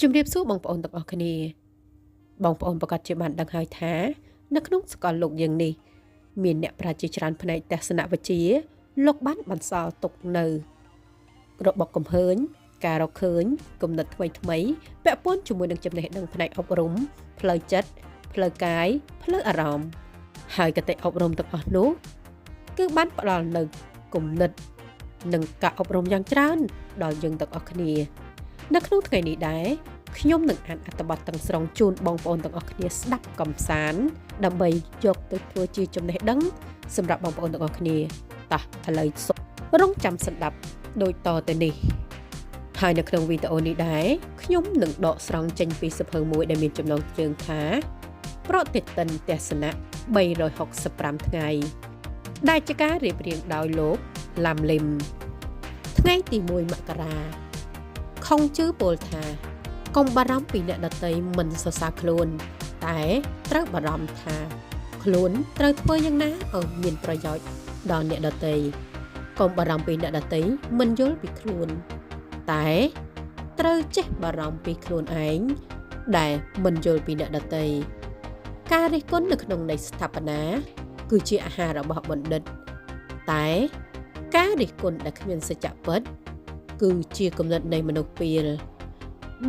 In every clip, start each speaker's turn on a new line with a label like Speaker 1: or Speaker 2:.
Speaker 1: ជំរាបសួរបងប្អូនទាំងអស់គ្នាបងប្អូនប្រកាសជាបានដឹងហើយថានៅក្នុងសកលលោកយើងនេះមានអ្នកប្រាជ្ញជាច្រើនផ្នែកទស្សនវិជ្ជាលោកបានបន្សល់ទុកនៅរបបកំហើញការរកឃើញគំនិតថ្មីថ្មីពាក់ព័ន្ធជាមួយនឹងចំណេះដឹងផ្នែកអប់រំផ្លូវចិត្តផ្លូវកាយផ្លូវអារម្មណ៍ហើយកតិអប់រំទាំងអស់នោះគឺបានផ្ដល់នៅគំនិតនិងការអប់រំយ៉ាងច្រើនដល់យើងទាំងអស់គ្នានៅក្នុងថ្ងៃនេះដែរខ្ញុំនឹងអានអត្ថបទទាំងស្រុងជូនបងប្អូនទាំងអស់គ្នាស្ដាប់កំសាន្តដើម្បីយកទៅធ្វើជាចំណេះដឹងសម្រាប់បងប្អូនទាំងអស់គ្នាតោះឥឡូវសូមរងចាំស្ដាប់ដូចតទៅនេះហើយនៅក្នុងវីដេអូនេះដែរខ្ញុំនឹងដកស្រង់ចេញពីសៀវភៅមួយដែលមានចំណងជើងថាប្រតិទិនទស្សនៈ365ថ្ងៃដែលជាការរៀបរៀងដោយលោកឡាំលឹមថ្ងៃទី1មករាខុងជឺពោលថាកុំបារម្ភពីអ្នកដទៃមិនសរសើរខ្លួន តែត្រូវបារម្ភថាខ្លួនត្រូវធ្វើយ៉ាងណាឲ្យមានប្រយោជន៍ដល់អ្នកដទៃកុំបារម្ភពីអ្នកដទៃមិនយល់ពីខ្លួន តែត្រូវចេះបារម្ភពីខ្លួនឯងដែលមិនយល់ពីអ្នកដទៃការរិះគន់នៅក្នុងន័យស្ថាបនាគឺជាអាហាររបស់បណ្ឌិតតែការរិះគន់ដែលគ្មានសច្ចៈពិតគឺជាគំនិតនៃមនុស្សពាល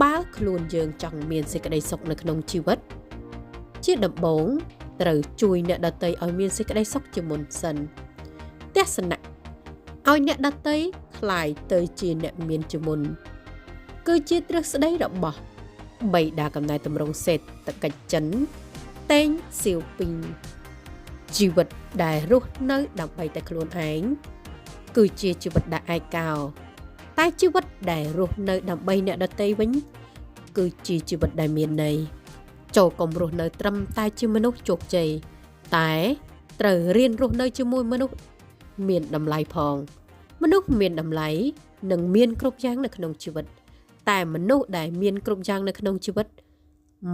Speaker 1: បើខ្លួនយើងចង់មានសេចក្តីសុខនៅក្នុងជីវិតជាដំបូងត្រូវជួយអ្នកដទៃឲ្យមានសេចក្តីសុខជាមុនសិនទស្សនៈឲ្យអ្នកដទៃក្លាយទៅជាអ្នកមានជាមុនគឺជាទ្រឹស្ដីរបស់បិតាកំណែទម្រង់សេដ្ឋកិច្ចចិនតេងសៀវពីងជីវិតដែលរស់នៅដើម្បីតែខ្លួនឯងគឺជាជីវិតដែលឯកោតែជីវិតដែលរស់នៅដើម្បីអ្នកដទៃវិញគឺជាជីវិតដែលមានន័យចូលកុំរស់នៅត្រឹមតែជាមនុស្សជោគជ័យតែត្រូវរៀនរស់នៅជាមួយមនុស្សមានតម្លៃផងមនុស្សមានតម្លៃនិងមានគ្រប់យ៉ាងនៅក្នុងជីវិតតែមនុស្សដែលមានគ្រប់យ៉ាងនៅក្នុងជីវិត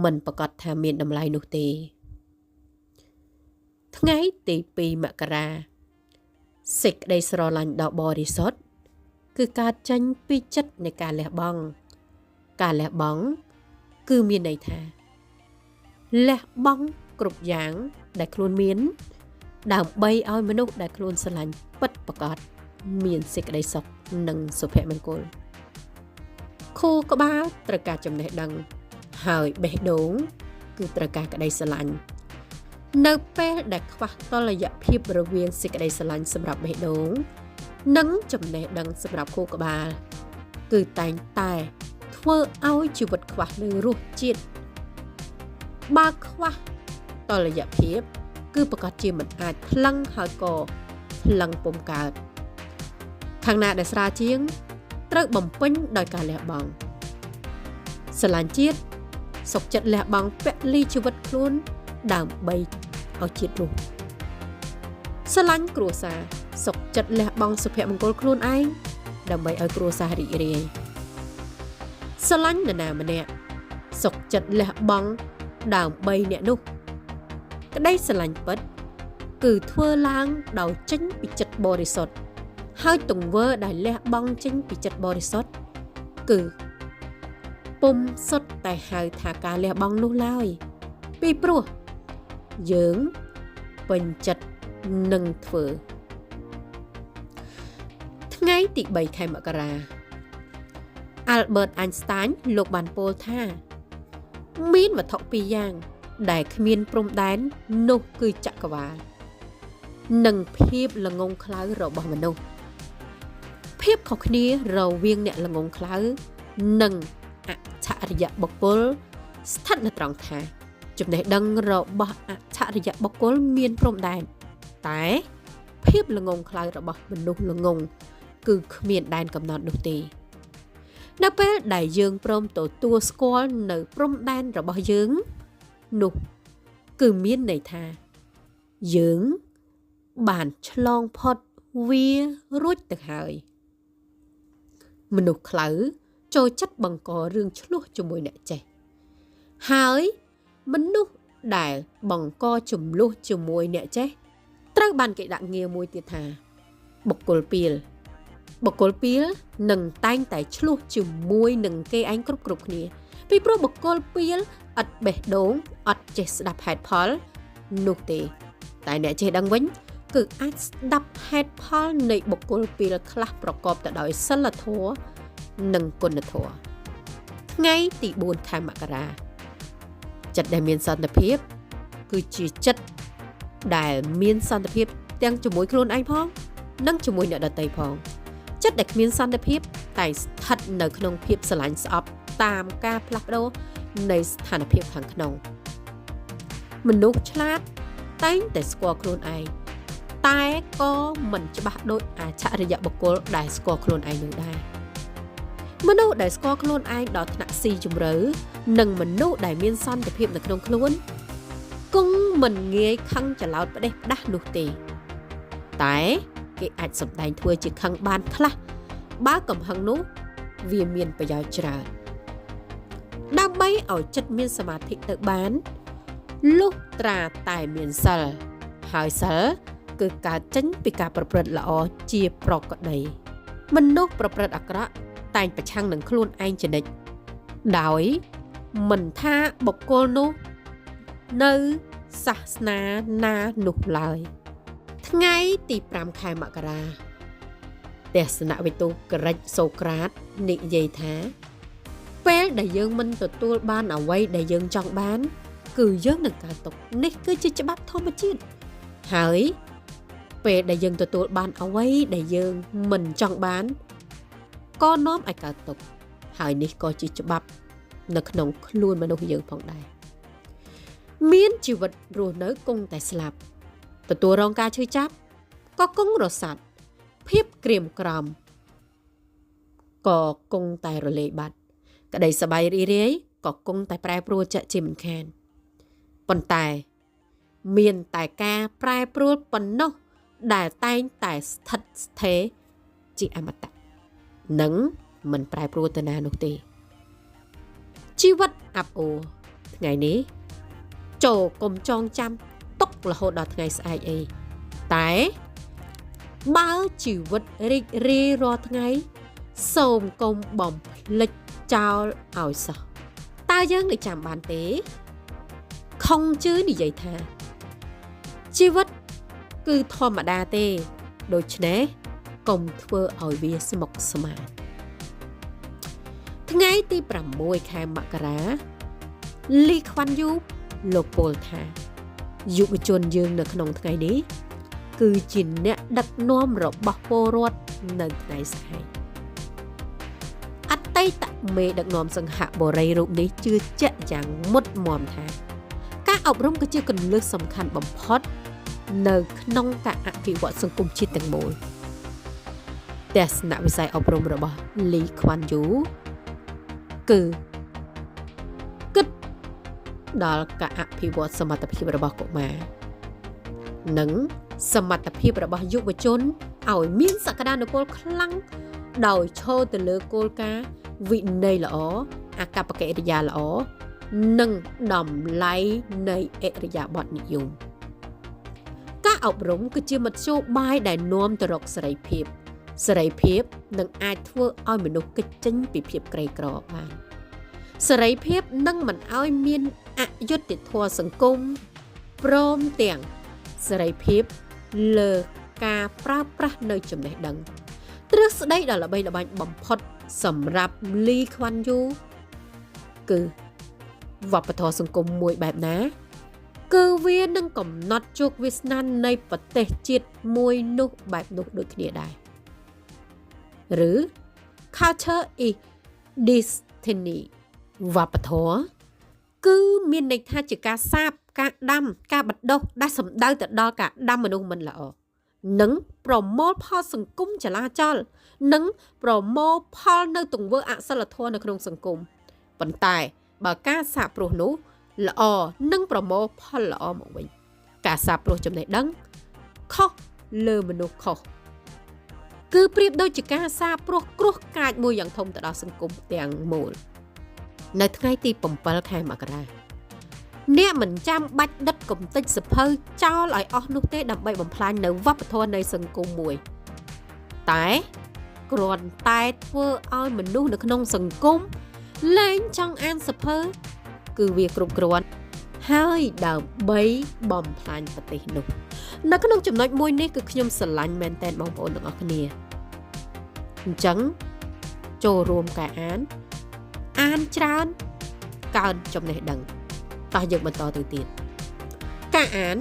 Speaker 1: មិនប្រាកដថាមានតម្លៃនោះទេថ្ងៃទី2មករាសេចក្តីស្រឡាញ់ដ៏បរិសុទ្ធគឺកើតចេញពីចិត្តនៃការលះបង់ការលះបង់គឺមានន័យថាលះបង់គ្រប់យ៉ាងដែលខ្លួនមានដើម្បីឲ្យមនុស្សដែលខ្លួនស្រឡាញ់ពិតប្រាកដមានសេចក្តីសុខនិងសុភមង្គលខួរក្បាលត្រូវការចំណេះដឹងហើយបេះដូងគឺត្រូវការក្តីស្រឡាញ់នៅពេលដែលខ្វះតុល្យភាពរវាងសេចក្តីស្រឡាញ់សម្រាប់បេះដូងនិងចំណេះដឹងសម្រាប់ខួរក្បាលគឺតែងតែធ្វើឲ្យជីវិតខ្វះនូវរសជាតិបើខ្វះតុល្យភាពគឺប្រាកដជាមិនអាចថ្លឹងហើយក៏ថ្លឹងពុំកើតខាងណាដែលស្រាលជាងត្រូវបំពេញដោយការលះបង់ស្រឡាញ់ជាតិសុខចិត្តលះបង់ពលីជីវិតខ្លួនដើម្បីឲ្យជាតិរស់ស្រឡាញ់គ្រួសារសុខចិត្តលះបង់សុភមង្គលខ្លួនឯងដើម្បីឲ្យគ្រួសាររីករាយស្រឡាញ់នរណាម្នាក់សុខចិត្តលះបង់ដើម្បីអ្នកនោះក្តីស្រឡាញ់ពិតគឺធ្វើឡើងដោយចេញពីចិត្តបរិសុទ្ធហើយទង្វើដែលលះបង់ចេញពីចិត្តបរិសុទ្ធគឺពុំសុទ្ធតែហៅថាការលះបង់នោះឡើយពីព្រោះយើងពេញចិត្តនឹងធ្វើថ្ងៃទី3ខែមករាអាល់ប៊ឺតអញស្តាញលោកបានពោលថាមានវត្ថុពីរយ៉ាងដែលគ្មានព្រំដែននោះគឺចក្រវាលនិងភាពល្ងង់ខ្លៅរបស់មនុស្សភាពខុសគ្នារវាងអ្នកល្ងង់ខ្លៅនិងអច្ឆរិយបុគ្គលស្ថិតនៅត្រង់ថាចំណេះដឹងរបស់អច្ឆរិយបុគ្គលមានព្រំដែនតែភាពល្ងង់ខ្លៅរបស់មនុស្សល្ងង់គឺគ្មានដែនកំណត់នោះទេនៅពេលដែលយើងព្រមទទួលស្គាល់នៅព្រំដែនរបស់យើងនោះគឺមានន័យថាយើងបានឆ្លងផុតវារួចទៅហើយមនុស្សខ្លៅចូលចិត្តបង្ករឿងឈ្លោះជាមួយអ្នកចេះហើយមនុស្សដែលបង្កជម្លោះជាមួយអ្នកចេះត្រូវបានគេដាក់ងារមួយទៀតថាបុគ្គលពាល បុគ្គលពីលនឹងតែងតែឆ្លោះជាមួយនឹងគេឯងគ្រប់គ្រប់គ្នា ពីព្រោះបុគ្គលពីលឥតបេះដូងអត់ចេះស្ដាប់ហេតុផលនោះទេ តែអ្នកចេះដឹងវិញ គឺអាចស្ដាប់ហេតុផលនៃបុគ្គលពីលខ្លះប្រកបទៅដោយសីលធម៌និងគុណធម៌ថ្ងៃទី4ខែមករាចិត្តដែលមានសន្តិភាព គឺជាចិត្តដែលមានសន្តិភាពទាំងជាមួយខ្លួនឯងផង និងជាមួយអ្នកដទៃផង ចិត្តដែលគ្មានសន្តិភាពតែស្ថិតនៅក្នុងភាពស្រឡាញ់ស្អប់តាមការផ្លាស់ប្ដូរនៃស្ថានភាពខាងក្នុងមនុស្សឆ្លាតតែងតែស្គាល់ខ្លួនឯងតែក៏មិនច្បាស់ដូចអច្ឆរិយបុគ្គលដែលស្គាល់ខ្លួនឯងនោះដែរមនុស្សដែលស្គាល់ខ្លួនឯងដល់ថ្នាក់ស៊ីជម្រៅនិងមនុស្សដែលមានសន្តិភាពនៅក្នុងខ្លួនគង់មិនងាយខឹងច្រឡោតផ្ដេសផ្ដាស់នោះទេ តែគេអាចសម្ដែងធ្វើជាខឹងបានខ្លះបើកំហឹងនោះវាមានប្រយោជន៍ច្រើនដើម្បីឲ្យចិត្តមានសមាធិទៅបានលុះត្រាតែមានសិលហើយសិលគឺកើតចេញពីការប្រព្រឹត្តល្អជាប្រក្រតីមនុស្សប្រព្រឹត្តអាក្រក់តែងប្រឆាំងនឹងខ្លួនឯងជានិច្ចដោយមិនថាបុគ្គលនោះនៅសាសនាណានោះឡើយថ្ងៃទី5ខែមករាទស្សនវិទូក្រិចសូក្រាតនិយាយថាពេលដែលយើងមិនទទួលបានអ្វីដែលយើងចង់បាន គឺយើងនឹងកើតទុក្ខនេះគឺជាច្បាប់ធម្មជាតិហើយពេលដែលយើងទទួលបានអ្វីដែលយើងមិនចង់បានក៏នាំឲ្យកើតទុក្ខហើយនេះក៏ជាច្បាប់នៅក្នុងខ្លួនមនុស្សយើងផងដែរមានជីវិតរស់នៅគង់តែស្លាប់ទទួលរងការឈឺចាប់ក៏គង់រសាត់ភាពក្រៀមក្រំក៏គង់តែរលាយបាត់ក្តីសប្បាយរីករាយក៏គង់តែប្រែប្រួលជាមិនខានប៉ុន្តែមានតែការប្រែប្រួលប៉ុណ្ណោះដែលតែងតែស្ថិតស្ថេរជាអមតៈនិងមិនប្រែប្រួលទៅណានោះទេជីវិតអាប់អួរថ្ងៃនេះចូលកុំចងចាំទុករហូតដល់ថ្ងៃស្អែកអីតែបើជីវិតរីករាយរាល់ថ្ងៃសូមកុំបំភ្លេចចោលឲ្យសោះតើយើងនឹងចាំបានទេខុងជឺនិយាយថាជីវិតគឺធម្មតាទេដូច្នេះកុំធ្វើឲ្យវាស្មុគស្មាញថ្ងៃទី6ខែមករាលីខ្វាន់យូលោកពោលថាយុវជនយើងនៅក្នុងថ្ងៃនេះគឺជាអ្នកដឹកនាំរបស់ពលរដ្ឋនៅថ្ងៃស្អែកអតីតមេដឹកនាំសង្ហបុរីរូបនេះជឿជាក់យ៉ាងមុតមមថាការអប់រំគឺជាគន្លឹះសំខាន់បំផុតនៅក្នុងការអភិវឌ្ឍសង្គមជាតិទាំងមូលទស្សនវិស័យអប់រំរបស់លីខ្វាន់យូគឺគិតដល់ការអភិវឌ្ឍសមត្ថភាពរបស់កុមារនិងសមត្ថភាពរបស់យុវជនឲ្យមានសក្តានុពលខ្លាំងដោយឈរទៅលើគោលការណ៍វិន័យល្អអាកប្បកិរិយាល្អនិងតម្លៃនៃឥរិយាបថនិយមការអប់រំគឺជាមធ្យោបាយដែលនាំទៅរកសេរីភាពសេរីភាពនឹងអាចធ្វើឲ្យមនុស្សគេចចេញពីភាពក្រីក្របានសេរីភាពនឹងមិនឲ្យមានអយុត្តិធម៌សង្គមព្រមទាំងសេរីភាពលើការប្រើប្រាស់នៅចំណេះដឹងទ្រឹស្ដីដ៏ល្បីល្បាញបំផុតសម្រាប់លីខ្វាន់យូគឺវប្បធម៌សង្គមមួយបែបណាគឺវានឹងកំណត់ជោគវាសនានៃប្រទេសជាតិមួយនោះបែបនោះដូចគ្នាដែរឬ Culture is Destiny វប្បធម៌គឺមានន័យថាជាការសាបការដាំការបណ្ដុះដែលសំដៅទៅដល់ការដាំមនុស្សមិនល្អនិងប្រមូលផលសង្គមចលាចលនិងប្រមូលផលនៅទង្វើអសិលធម៌នៅក្នុងសង្គមប៉ុន្តែបើការសាបព្រោះនោះល្អនិងប្រមូលផលល្អមកវិញការសាបព្រោះចំណេះដឹងខុសលើមនុស្សខុសគឺប្រៀបដូចជាការសាបព្រោះគ្រោះកាចមួយយ៉ាងធំទៅដល់សង្គមទាំងមូលនៅថ្ងៃទី7ខែមករាអ្នកមិនចាំបាច់ដិតកំទេចសភៅចោលឲ្យអស់នោះទេដើម្បីបំផ្លាញនៅវប្បធម៌នៃសង្គមមួយតែ គ្រាន់តែធ្វើឲ្យមនុស្សនៅក្នុងសង្គមលែងចង់អានសៀវភៅគឺវាគ្រប់គ្រាន់ហើយដើម្បីបំផ្លាញប្រទេសនោះនៅក្នុងចំណុចមួយនេះគឺខ្ញុំស្រឡាញ់មែនតើបងប្អូនទាំងអស់គ្នាអញ្ចឹងចូលរួមការអានអានច្រើនកើនចំណេះដឹងតោះយើងបន្តទៅទៀតការអាន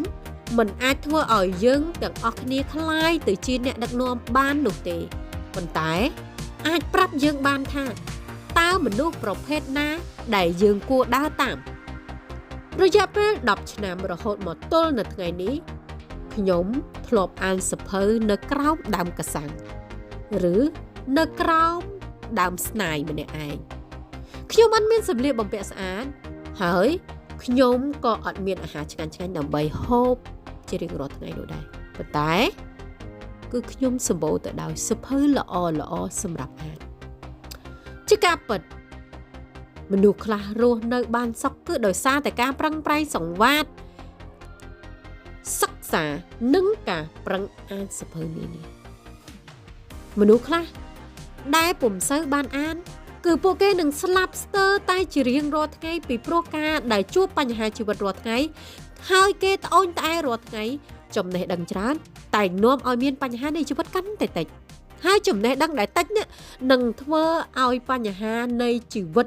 Speaker 1: មិនអាចធ្វើឲ្យយើងទាំងអស់គ្នាក្លាយទៅជាអ្នកដឹកនាំបាននោះទេប៉ុន្តែអាចប្រាប់យើងបានថាតើមនុស្សប្រភេទណាដែលយើងគួរដើរតាមរយៈពេល10ឆ្នាំរហូតមកទល់នៅថ្ងៃនេះខ្ញុំធ្លាប់អានសៀវភៅនៅក្រោមដើមកសាំងឬនៅក្រោមដើមស្នាយម្នាក់ឯងខ្ញុំអត់មានសម្លៀកបំពាក់ស្អាតហើយខ្ញុំក៏អត់មានអាហារឆ្ងាញ់ៗដើម្បីហូបជារៀងរាល់ថ្ងៃនោះដែរប៉ុន្តែគឺខ្ញុំសម្បូរទៅដោយសៀវភៅល្អៗសម្រាប់អានជាការពិតមនុស្សខ្លះរស់នៅបានសុខគឺដោយសារតែការប្រឹងប្រែងសង្វាតសិក្សានិងការប្រឹងអានសៀវភៅនានាមនុស្សខ្លះដែលពុំសូវបានអានគឺពួកគេនឹងស្លាប់ស្ទើរតែជារៀងរាល់ថ្ងៃពីព្រោះការដែលជួបបញ្ហាជីវិតរាល់ថ្ងៃហើយគេត្អូញត្អែរាល់ថ្ងៃចំណេះដឹងច្រើនតែនាំឲ្យមានបញ្ហានៃជីវិតកាន់តែតិចហើយចំណេះដឹងដែលតិចនេះនឹងធ្វើឲ្យបញ្ហានៃជីវិត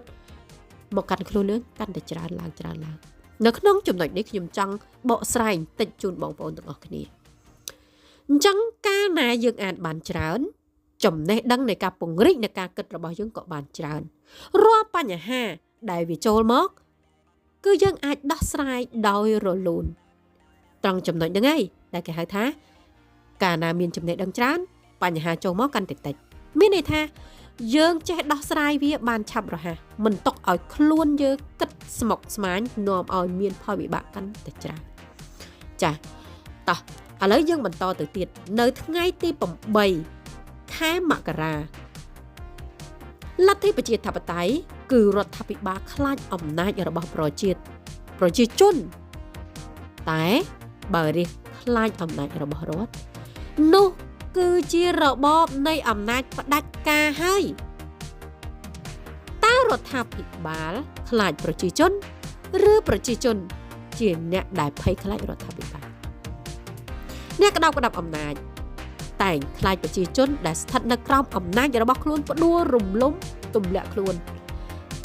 Speaker 1: មកកាន់ខ្លួននឹងកាន់តែច្រើនឡើងច្រើនឡើងនៅក្នុងចំណុចនេះខ្ញុំចង់បកស្រាយបន្តិចជូនបងប្អូនទាំងអស់គ្នាអញ្ចឹងកាលណាយើងអានបានច្រើនចំណេះដឹងនៃការពង្រីកនៃការគិតរបស់យើងក៏បានច្រើនរាល់បញ្ហាដែលវាចូលមកគឺយើងអាចដោះស្រាយដោយរលូនត្រង់ចំណុចហ្នឹងឯងដែលគេហៅថាកាលណាមានចំណេះដឹងច្រើនបញ្ហាចូលមកកាន់តែតិចមានន័យថាយើងចេះដោះស្រាយវាបានឆាប់រហ័សមិនຕົកឲ្យខ្លួនយើងគិតស្មុគស្មាញនាំឲ្យមានផលវិបាកកាន់តែច្រើនចា៎តោះឥឡូវយើងបន្តទៅទៀតនៅថ្ងៃទី8ខែមករាលទ្ធិប្រជាធិបតេយ្យគឺរដ្ឋាភិបាលខ្លាចអំណាចរបស់ប្រជាជនតែបើរាស្ត្រខ្លាចអំណាចរបស់រដ្ឋនោះគឺជារបបនៃអំណាចផ្ដាច់ការហើយតើរដ្ឋាភិបាលខ្លាចប្រជាជនឬប្រជាជនជាអ្នកដែលភ័យខ្លាចរដ្ឋាភិបាលអ្នកក្តោបក្តាប់អំណាចតែងខ្លាចប្រជាជនដែលស្ថិតនៅក្រោមអំណាចរបស់ខ្លួនផ្ដួលរំលំទម្លាក់ខ្លួន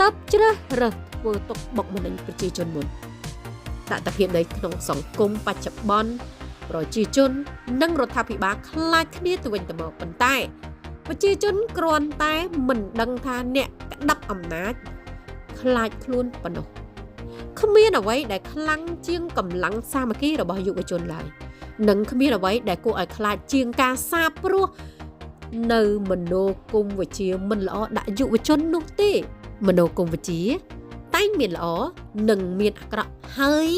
Speaker 1: តើបជ្រើសរើសធ្វើទុកបុកម្នេញប្រជាជនមុនតថភាពនៅក្នុងសង្គមបច្ចុប្បន្នប្រជាជននិងរដ្ឋាភិបាលខ្លាចគ្នាទៅវិញទៅមកប៉ុន្តែប្រជាជនគ្រាន់តែមិនដឹងថាអ្នកក្តាប់អំណាចខ្លាចខ្លួនប៉ុណ្ណោះគ្មានអ្វីដែលខ្លាំងជាងកម្លាំងសាមគ្គីរបស់យុវជនឡើយនិងគ្មានអ្វីដែលគួរឲ្យខ្លាចជាងការសាបព្រោះនៅមនោគមវិជ្ជាមិនល្អដាក់យុវជននោះទេមនោគមវិជ្ជាតែងមានល្អនិងមានអាក្រក់ហើយ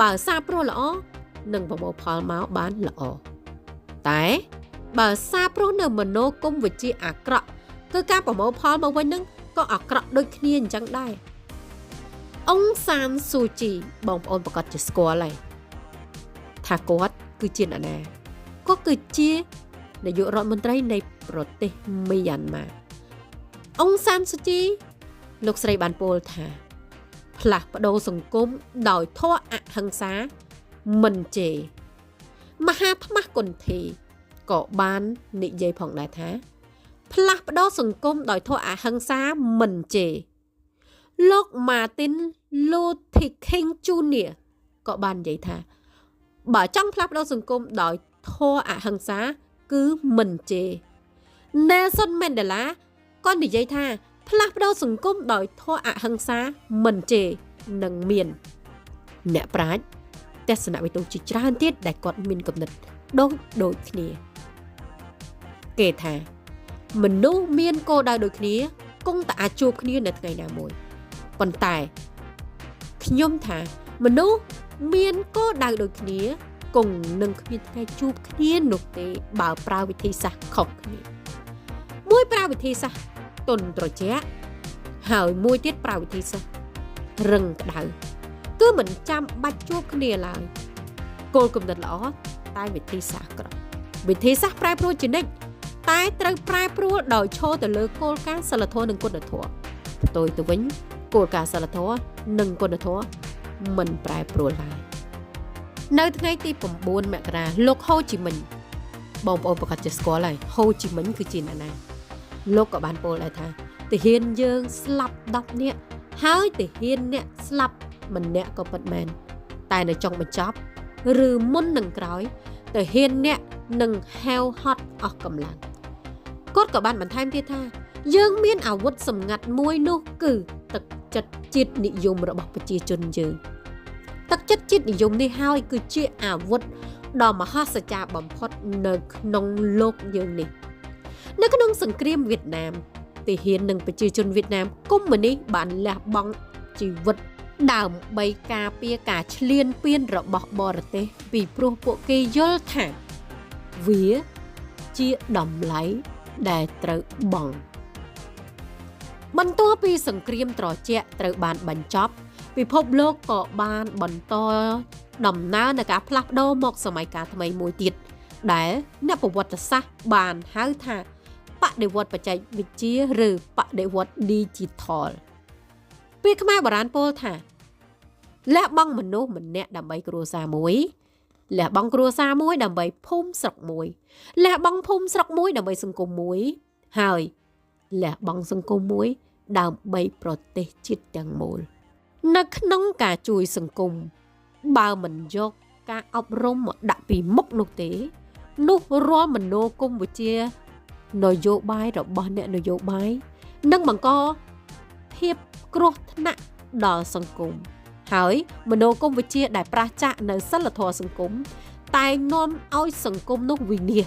Speaker 1: បើសាបព្រោះល្អនឹងប្រមូលផលមកបានល្អតែបើសាបព្រោះនៅមនោគមវិជ្ជាអាក្រក់គឺការប្រមូលផលមកវិញនឹងក៏អាក្រក់ដូចគ្នាអញ្ចឹងដែរអ៊ុងសានស៊ូជីបងប្អូនប្រកាសជាស្គាល់ហើយថាគាត់គឺជាអ្នកណាគាត់គឺជានាយករដ្ឋមន្ត្រីនៃប្រទេសមីយ៉ាន់ម៉ាអ៊ុងសានស៊ូជីលោកស្រីបានពោលថាផ្លាស់ប្ដូរសង្គមដោយធម៌អហិង្សាមិនជេរមហាត្មាស់គុន្ធីក៏បាននិយាយផងដែរថាផ្លាស់ប្ដូរសង្គមដោយធម៌អហិង្សាមិនជេរលោកម៉ាទីនលូធីខីងជូនីក៏បាននិយាយថាបើចង់ផ្លាស់ប្ដូរសង្គមដោយធម៌អហិង្សាគឺមិនជេរ Nelson Mandela ក៏និយាយថាផ្លាស់ប្ដូរសង្គមដោយធម៌អហិង្សាមិនជេរនឹងមានអ្នកប្រាជ្ញទស្សនវិទូជាច្រើនទៀតដែលគាត់មានគំនិតដូចគ្នាគេថាមនុស្សមានគោលដៅដូចគ្នាគង់តែអាចជួបគ្នានៅថ្ងៃណាមួយប៉ុន្តែខ្ញុំថាមនុស្សមានគោលដៅដូចគ្នាគង់នឹងគ្មានថ្ងៃជួបគ្នានោះទេបើប្រើវិធីសាស្ត្រខុសគ្នាមួយប្រើវិធីសាស្ត្រទន់ត្រជាក់ហើយមួយទៀតប្រើវិធីសាស្ត្ររឹងក្តៅគឺមិនចាំបាច់ជួបគ្នាឡើយគោលគំនិតល្អតែវិធីសាស្ត្រអាក្រក់វិធីសាស្ត្រប្រែប្រួលជានិច្ច តែត្រូវប្រែប្រួលដោយឈរទៅលើគោលការណ៍សីលធម៌និងគុណធម៌ផ្ទុយទៅវិញគោលការណ៍សីលធម៌និងគុណធម៌មិនប្រែប្រួលឡើយនៅថ្ងៃទី9មករាលោកហូជីមិញបងប្អូនប្រកាសជាស្គាល់ហើយហូជីមិញគឺជាអ្នកណាលោកក៏បានពោលដែរថាទាហានយើងស្លាប់10នាក់ហើយទាហានអ្នកស្លាប់ម្នាក់ក៏ពិតមែនតែនៅចុងបញ្ចប់ឬមុននឹងក្រោយទាហានអ្នកនឹងហែវហត់អស់កម្លាំងគាត់ក៏បានបន្ថែមទៀតថាយើងមានអាវុធសម្ងាត់មួយនោះគឺទឹកចិត្តជាតិនិយមរបស់ប្រជាជនយើងទឹកចិត្តជាតិនិយមនេះហើយគឺជាអាវុធដ៏មហាសចារ្យបំផុតនៅក្នុងលោកយើងនេះនៅក្នុងសង្គ្រាមវៀតណាមទាហាននិងប្រជាជនវៀតណាមកុម្មុយនីសបានលះបង់ជីវិតដើម្បីការពារការឈ្លានពានរបស់បរទេសពីព្រោះពួកគេយល់ថាវាជាតម្លៃដែលត្រូវបង់បន្ទាប់ពីសង្គ្រាមត្រជាក់ត្រូវបានបញ្ចប់ពិភពលោកក៏បានបន្តដំណើរនៃការផ្លាស់ប្ដូរមកសម័យកាលថ្មីមួយទៀតដែលអ្នកប្រវត្តិសាស្ត្របានហៅថាបដិវត្តបច្ចេកវិទ្យាឬបដិវត្ត Digital ពាក្យខ្មែរបុរាណពោលថាលះបង់មនុស្សម្នាក់ដើម្បីគ្រួសារមួយលះបង់គ្រួសារមួយដើម្បីភូមិស្រុកមួយលះបង់ភូមិស្រុកមួយដើម្បីសង្គមមួយហើយលះបង់សង្គមមួយដើម្បីប្រទេសជាតិទាំងមូលនៅក្នុងការជួយសង្គមបើមិនយកការអប់រំមកដាក់ពីមុខនោះទេនោះរាល់មនោគមវិជ្ជានយោបាយរបស់អ្នកនយោបាយនឹងបង្កភាពគ្រោះថ្នាក់ដល់សង្គមហើយមនោគមវិជ្ជាដែលប្រាសចាកនៅសីលធម៌សង្គមតែងនាំឲ្យសង្គមនោះវិនាស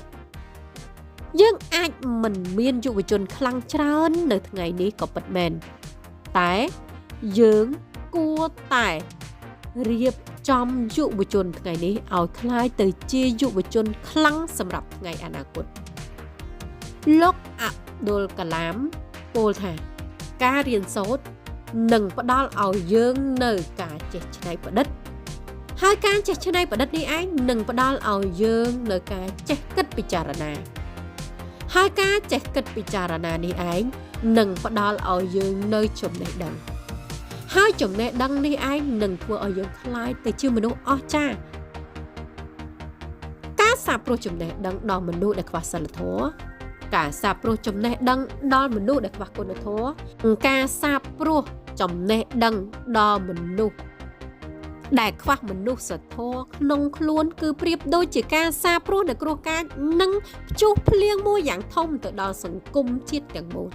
Speaker 1: យើងអាចមិនមានយុវជនខ្លាំងច្រើននៅថ្ងៃនេះក៏ពិតមែនតែយើងគួរតែរៀបចំយុវជនថ្ងៃនេះឲ្យក្លាយទៅជាយុវជនខ្លាំងសម្រាប់ថ្ងៃអនាគតលោកអាប់ឌុលកាឡាមពោលថាការរៀនសូត្រនឹងផ្ដល់ឲ្យយើងនៅការចេះច្នៃប្រឌិតហើយការចេះច្នៃប្រឌិតនេះឯងនឹងផ្ដល់ឲ្យយើងនៅការចេះគិតពិចារណាហើយការចេះគិតពិចារណានេះឯងនឹងផ្ដល់ឲ្យយើងនៅចំណេះដឹងហើយចំណេះដឹងនេះឯងនឹងធ្វើឲ្យយើងក្លាយទៅជាមនុស្សអស្ចារ្យការសាបព្រោះចំណេះដឹងដល់មនុស្សដែលខ្វះសីលធម៌ការសាបព្រោះចំណេះដឹងដល់មនុស្សដែលខ្វះគុណធម៌ការសាបព្រោះចំណេះដឹងដល់មនុស្សដែលខ្វះមនុស្សធម៌ក្នុងខ្លួនគឺប្រៀបដូចជាការសាបព្រោះនៅគ្រោះកាចនិងព្យុះភ្លៀងមួយយ៉ាងធំទៅដល់សង្គមជាតិទាំងមូល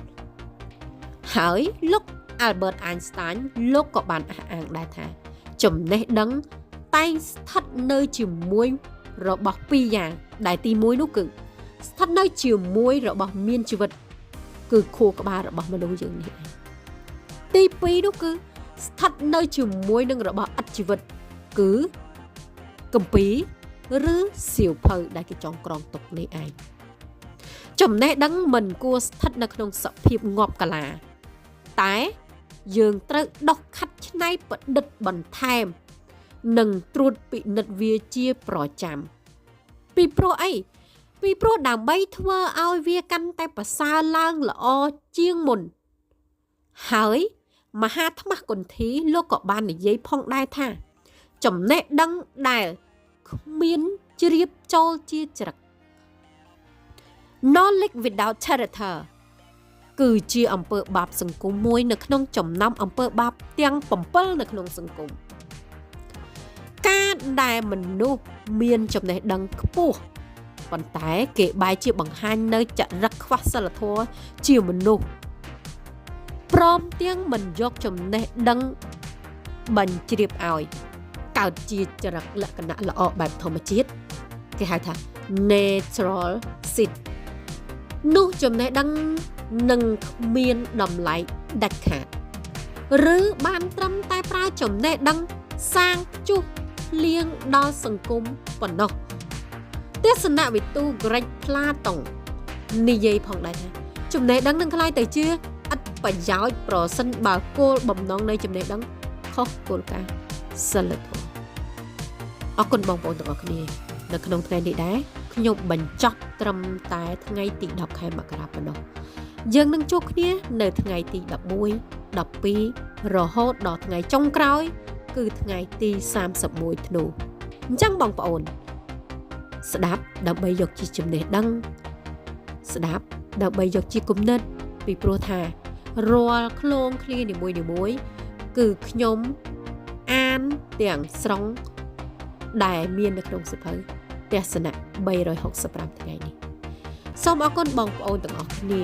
Speaker 1: ហើយលោក Albert Einstein លោកក៏បានអះអាងដែរថាចំណេះដឹងតែងស្ថិតនៅជាមួយរបស់ពីរយ៉ាងដែលទី1នោះគឺស្ថិតនៅជាមួយរបស់មានជីវិតគឺខួរក្បាលរបស់មនុស្សយើងនេះឯងទី2នោះគឺស្ថិតនៅជាមួយនឹងរបស់ឥតជីវិតគឺគម្ពីរឬសៀវភៅដែលគេចងក្រងទុកនេះឯងចំណេះដឹងមិនគួរស្ថិតនៅក្នុងសភាពងាប់កាឡាតែយើងត្រូវដោះខាត់ច្នៃប្រឌិតបន្ថែមនិងត្រួតពិនិត្យវាជាប្រចាំពីព្រោះអីពីព្រោះដើម្បីធ្វើឲ្យវាកាន់តែប្រសើរឡើងល្អជាងមុនហើយមហាថ្មគន្ធីលោកក៏បាននិយាយផងដែរថាចំណេះដឹងដែលគ្មានជ្រាបចូលជាចរិត Knowledge without character គឺជាអំពើបាបសង្គមមួយនៅក្នុងចំណោមអំពើបាបទាំង7នៅក្នុងសង្គមការដែលមនុស្សមានចំណេះដឹងខ្ពស់ប៉ុន្តែគេបែរជាបង្ហាញនៅចរិតខ្វះសីលធម៌ជាមនុស្សព្រមទាំងមិនយកចំណេះដឹងបញ្ជ្រាបឲ្យកើតជាចរិតលក្ខណៈល្អបែបធម្មជាតិគេហៅថា natural seed នោះចំណេះដឹងនឹងគ្មានតម្លៃដាច់ខាតឬបានត្រឹមតែប្រើចំណេះដឹងសាងជុះលៀងដល់សង្គមប៉ុណ្ណោះទស្សនវិទូក្រិចផ្លាតុងនិយាយផងដែរថាចំណេះដឹងនឹងក្លាយទៅជាឥតប្រយោជន៍ប្រសិនបើគោលបំណងនៃចំណេះដឹងខុសគោលការណ៍សីលធម៌អរគុណបងប្អូនទាំងអស់គ្នានៅក្នុងថ្ងៃនេះដែរ ខ្ញុំបញ្ចប់ត្រឹមតែថ្ងៃទី10ខែមករាប៉ុណ្ណោះយើងនឹងជួបគ្នានៅថ្ងៃទី11 12រហូតដល់ថ្ងៃចុងក្រោយ គឺថ្ងៃទី31ធ្នូអញ្ចឹងបងប្អូន ស្ដាប់ដើម្បីយកជាចំណេះដឹង ស្ដាប់ដើម្បីយកជាគំនិត ពីព្រោះថារាល់ឃ្លោងឃ្លានីមួយៗគឺខ្ញុំអានទាំងស្រុងដែលមាននៅក្នុងសៀវភៅទស្សនៈ365ថ្ងៃនេះសូមអរគុណបងប្អូនទាំងអស់គ្នា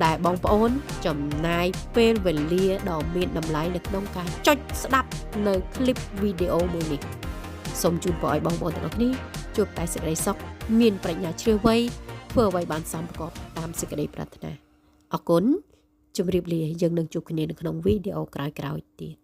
Speaker 1: ដែលបងប្អូនចំណាយពេលវេលាដ៏មានតម្លៃនៅក្នុងការចុចស្ដាប់នៅคลิปវីដេអូមួយនេះសូមជូនពរឲ្យបងប្អូនទាំងអស់គ្នាជួបតែសេចក្តីសុខមានប្រាជ្ញាជ្រាវវៃធ្វើអ្វីបានសមប្រកបតាមសេចក្តីប្រាថ្នាអរគុណជម្រាបលាយើងនឹងជួបគ្នានៅក្នុងវីដេអូក្រោយៗទៀត។